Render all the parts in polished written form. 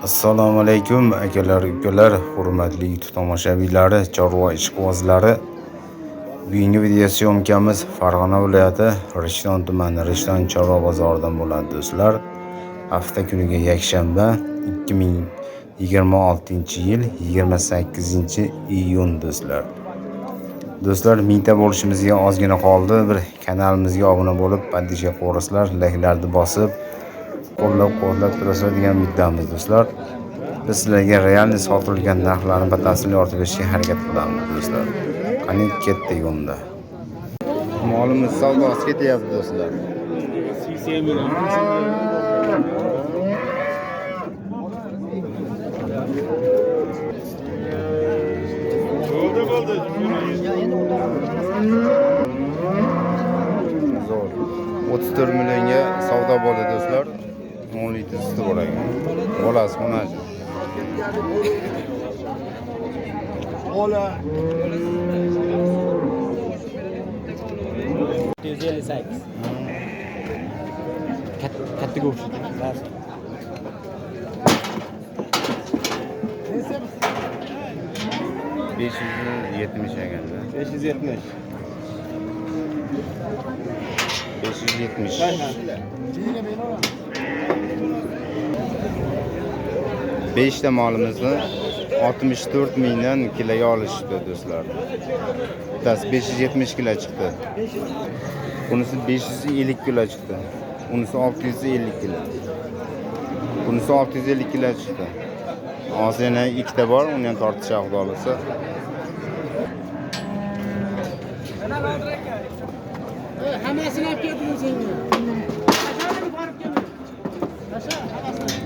Assalomu alaykum akalar, ukalar, hurmatli tomoshabinlari, chorva ishqibozlari. Bugungi video syomkamiz Farg'ona viloyati Rishton tumani Rishton chorva bozoridan bo'ladi do'stlar. Hafta kuniga yakshanba 2026-yil 28-iyun do'stlar. Do'stlar, mingta bo'lishimizga ozgina qoldi. Bir kanalimizga obuna bo'lib, подписка qo'yasizlar, layklarni bosib, qo'llab-quvvatlab turasizlar degan umiddamiz do'stlar. Biz sizlarga realniy sotilgan narxlarni batafsil yoritib berishga harakat qilamiz do'stlar. Qani ketdik unda. Molimiz savdosi ketyapti do'stlar. Bo'ldi, bo'ldi. Zo'r. 34 millionga savdo bo'ldi do'stlar. 10 litr suti bor ekan. Bolasi xunachi. Bola. 158. Katta go'sht. Besh yuz yetmish ekanda. 570. 570. Beshta molimizni 64 mingdan kiloga olishdi do'stlar. Bittasi 570 kilo chiqdi. Bunisi 550 kilo chiqdi. Unisi 650 kilo. Bunisi 650 kilo chiqdi. Hozir yana ikkita bor, uni ham tortishadi xudo xohlasa. Hammasini olib keldim senga. Tashlab borib keldim. Tasha, hammasini.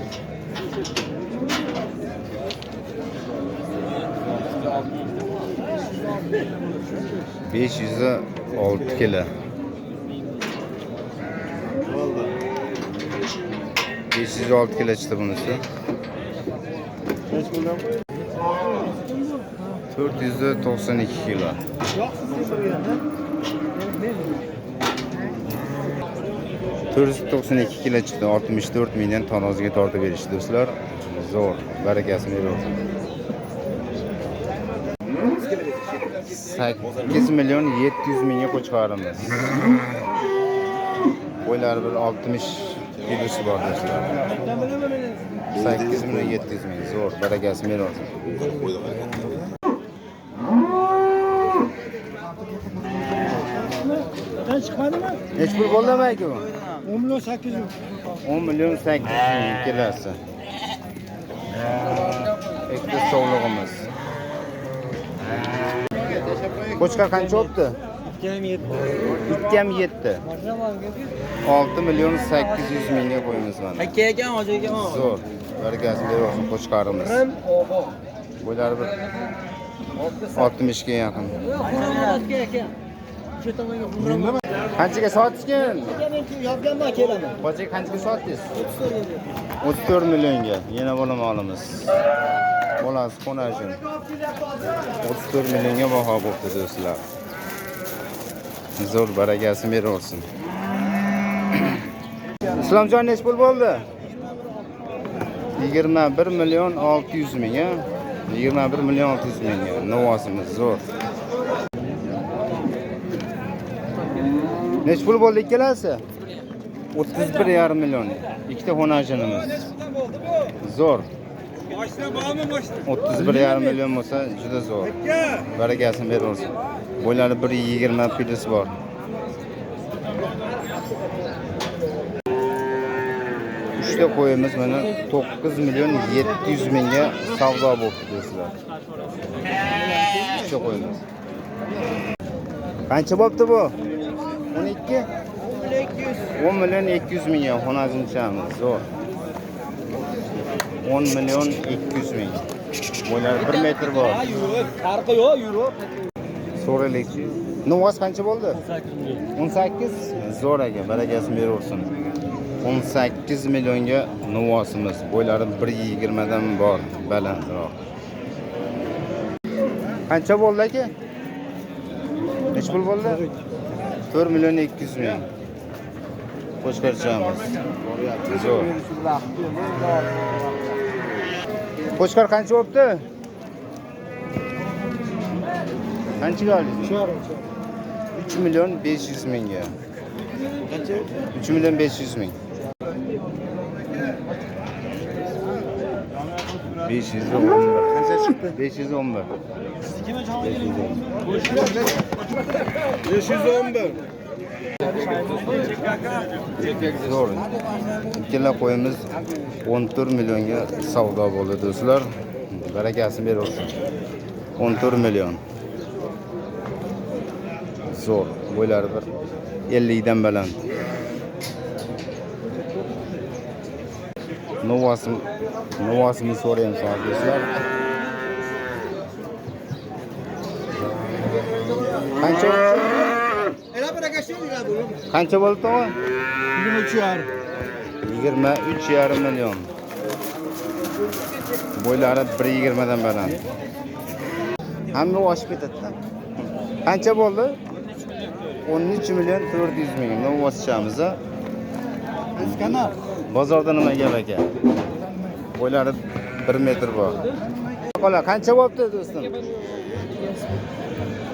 Besh yuz olti kilo. 506 kilo chiqdi bunisi. 492 kilo. 492 kilo chiqdi. 64 mingdan taroziga tortib berishdi do'stlar. Zo'r, barakasini beraversin. 8 million 700 mingga qo'chqorimiz. Qo'ylar bir 60 kilosi bor do'stlar. 8 million 700 ming. Zo'r, barakasini beraversin. Sen chiqmadimi? Necha pul bo'ldi aka bu? 10 million 800. 10 million 800 ming kilosi. Ikkita sovlig'imiz. Qo'chqor qancha bo'pti? 2,7. 2,7. 6 million 800 mingga qo'yamiz mana. Aka ekan, hoji ekan. Zo'r. Barakasini beraversin qo'chqorimiz. Bo'ylari bir 60 ga yaqin. Xurramobodga ekan. O'sha tomonga Xurramobod. Qanchaga sotishgan? Men yozganman kelaman. Hoji qanchaga sotdingiz? 34 millionga. Yana bola molimiz. Bolasi qo'nashin. 34 millionga baho bo'pti do'stlar. Zo'r, barakasini beraversin. Islomjon necha pul bo'ldi? 21 million 600 ming, a? 21 million 600 mingga. Novosimiz zo'r. Necha pul bo'ldi ikkalasi? 31,5 million. Ikkita xonajinimiz. Zo'r. Mashina bormi, mashina? 31,5 million bo'lsa juda zo'r. Barakasini beraversin. Bo'ylari 1.20 plyus bor. Uchta qo'yimiz mana 9 million 700 mingga savdo bo'libdi do'stlar. Uchta qo'yimiz. Qancha bo'pti bu? 12? 10 million 200 mingga xonazinchamiz, zo'r. 10 million 200 ming. Bo'ylari 1 metr bor. Yo'q, farqi yo'q, yurib. So'raylikchi. Novvos qancha bo'ldi? 18. Zo'r aka, barakasini beraversin. 18 millionga novvosimiz. Bo'ylari 1.20 dan bor, balandroq. Qancha bo'ldi aka? Necha pul bo'ldi? 4 million 200 ming. Qo'chqorchamiz. Zo'r. Qo'chqor qancha bo'pti? Qanchaga oldingiz? 3 million 500 mingga. 3 million 500 ming. 511. Qancha chiqdi? 511. 511. Zo'r. Ikkala qo'yimiz 14 millionga savdo bo'ldi do'stlar. Barakasini beraversin. 14 million. Zo'r. Bo'ylari bir 50 dan baland. Novasini so'raymiz hozir do'stlar. Qancha? Qancha bo'ldi tog'a? 23,5. 23,5 million. Bo'ylari 1.20 dan baland. Hamma oshib ketadi-da. Qancha bo'ldi? 13 million 400 ming. Novoschamiz. Bozorda nima gap aka? Bo'ylari 1 metr bor. Qola qancha bo'pti do'stim?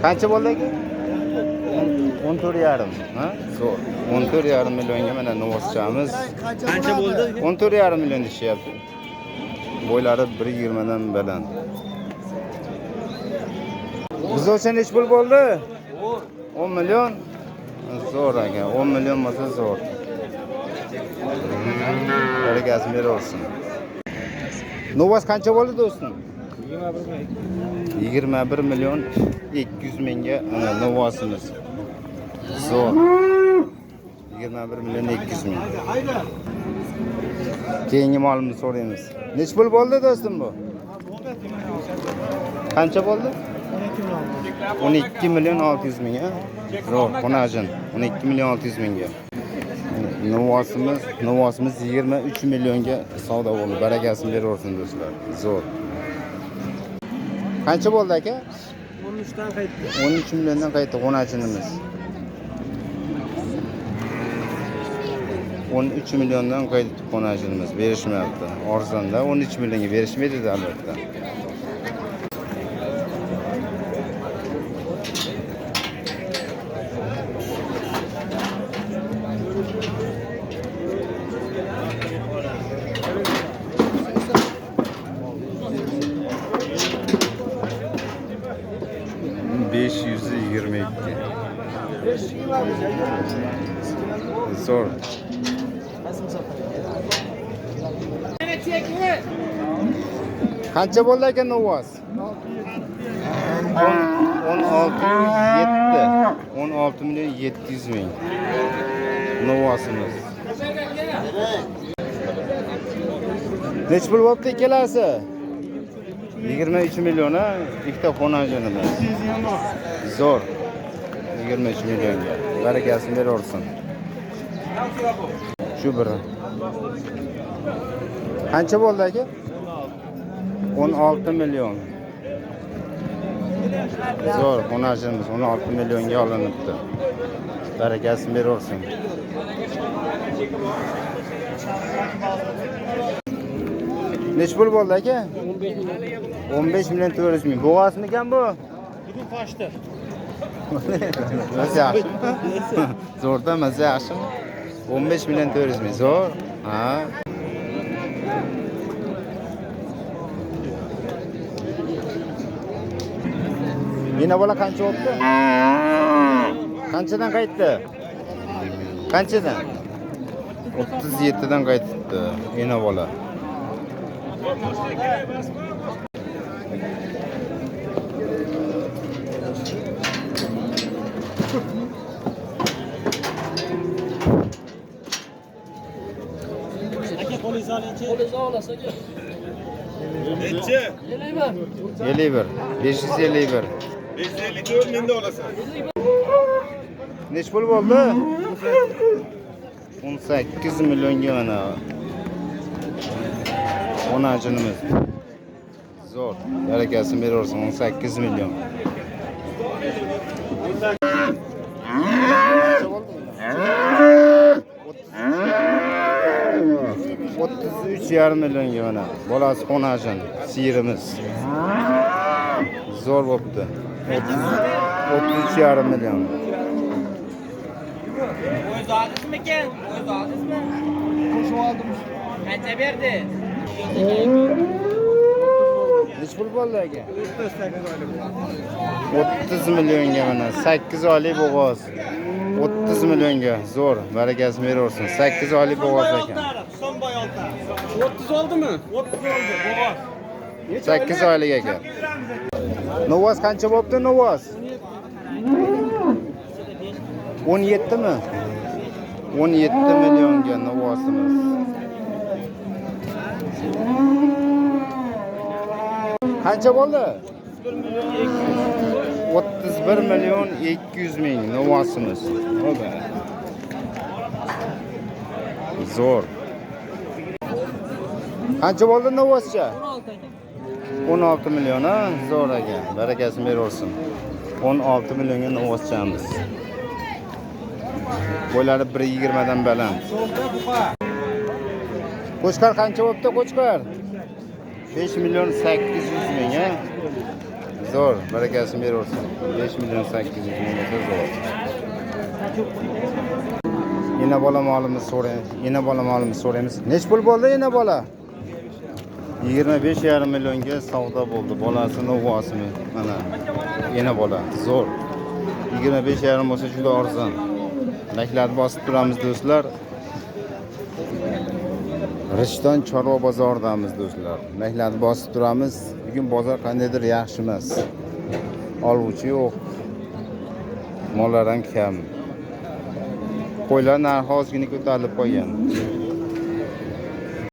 Qancha bo'ldi aka? 14,5, ha? Zo'r. 14,5 millionga mana novoschamiz. Qancha bo'ldi? 14,5 million deyishyapti. Bo'ylari 1.20 dan baland. Buzovcha necha pul bo'ldi? 10 million. Zo'r aka, 10 million bo'lsa zo'r. Barakasini beraversin. Novas qancha bo'ldi do'stim? 21 million 200 mingga ana novasimiz. Zo'r. 21 million 200 ming. Keyingi molimizni so'raymiz. Necha pul bo'ldi do'stim bu? Qancha bo'ldi? 12 million 600 ming, ha? Zo'r, xonajin 12 million 600 mingga. Novasimiz 23 millionga savdo bo'ldi. Barakasini beraversin do'stlar. Zo'r. Qancha bo'ldi aka? 13 dan qaytdi. 13 milliondan qaytdi xonajinimiz. 13 milliondan qaytdi xonajinimiz. Berishmayapti. Arzonda 13 millionga berishmaydi albatta. ...522. Zo'r. Qancha bo'ldi aka Novas? 16,7. 16 million 700 ming. Novasimiz. Necha pul bo'pti ikkalasi? 23 million, ha? Ikkita xonajinimiz. Zo'r. 23 millionga. Barakasini beraversin. Shu biri. Qancha bo'ldi aka? 16 million. Zo'r, xonajinimiz 16 millionga olinibdi. Barakasini beraversin. Necha pul bo'ldi aka? 15 million 400 ming. Bo'g'asmikan bu? Bugun qochdi. Mazza yaxshimi? Zo'rda mazza yaxshimi? 15 million 400 ming. Zo'r. Ha. Yana bola qancha bo'ldi? Qanchadan qaytdi? Qanchadan? 37 dan qaytibdi ena bola. Aka qo'lingizni olingchi. Qo'lingizni olasiz aka. Necha? 51. 551. 554 mingda olasan. Necha pul bo'ldi? 18 millionga mana. Xonajinimiz. Zo'r. Barakasini beraversin. 18 million. Qancha bo'ldi? 33,5 millionga mana. Bolasi xonajin siyirimiz. Zo'r bo'pti. 33,5 million. O'z oldingizmikan? O'z oldingizmi? Qo'shib oldim. Qancha berdi? Necha pul bo'ldi aka? 30 millionga mana 8 oylik bo'g'oz. 30 millionga zo'r, barakasini beraversin. 8 oylik bo'g'oz ekan. 30 oldimi? 30 oldi, bo'g'oz. 8 oylik ekan. Novoz qancha bo'pti novoz? 17 mi? 17 millionga novvosimiz. Qancha bo'ldi? 31 million 200 ming novvosimiz. Oba. Zo'r. Qancha bo'ldi novvoscha? 16 million, ha? Zo'r ekan. Barakasini beraversin. 16 millionga novoschamiz. Bo'ylari 1.20 dan baland. Qo'chqor qancha bo'pti, qo'chqor? 5 million 800 ming, ha? Zo'r, barakasini beraversin. 5 million 800 ming bo'lsa zo'r. Ena bola molimiz so'raymiz. Ena bola molimiz so'raymiz. Nech pul bo'ldi ena bola? 25,5 millionga savdo bo'ldi. Bolasini uvosini mana ena bola zo'r. 25,5 bo'lsa juda arzon. Layklarni bosib turamiz do'stlar. Rishton chorva bozoridamiz do'stlar. Layklarni bosib turamiz. Bugun bozor qandaydir yaxshi emas. Oluvchi yo'q. Mollar ham kam. Qo'ylar narxi ozgina ko'tarilib qolgan.